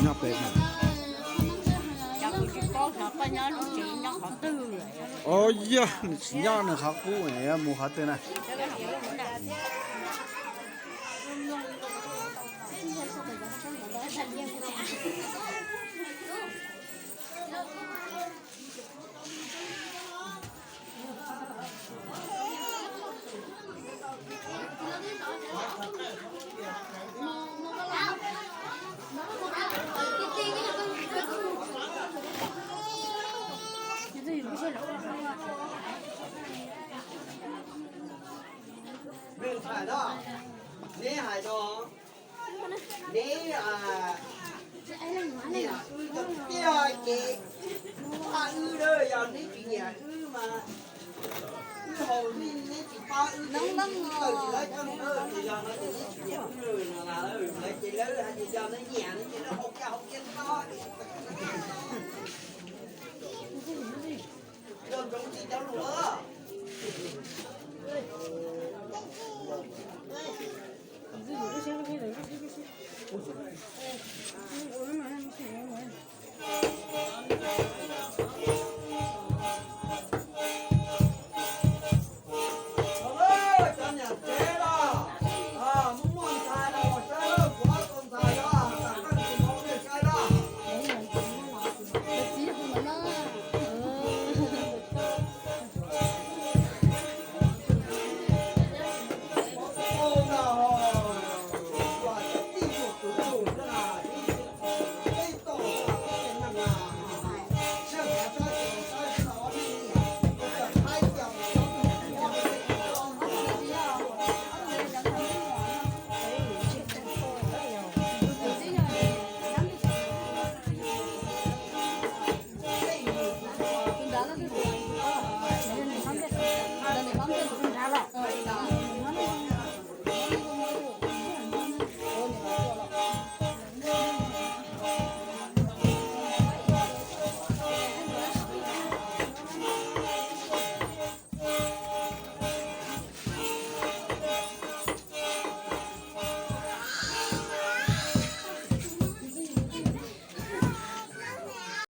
Nyob pem. Os yog nws tsis nyob nws qhov qub, mus qhov twg na? Neb hais no, neb nyiam wb tiag ces pab wb na, yog neb tsis nyiam wb mas wb haus neb tsis pab wb ces wb tsis tau tsis lawv coj na, yog no ces neb tsis nyiam wb no las, lawv ces lawv hais tias yog neb nyiam no ces lawv haus kiag haus kiag tso. Nco ntsoov tsis cov lus.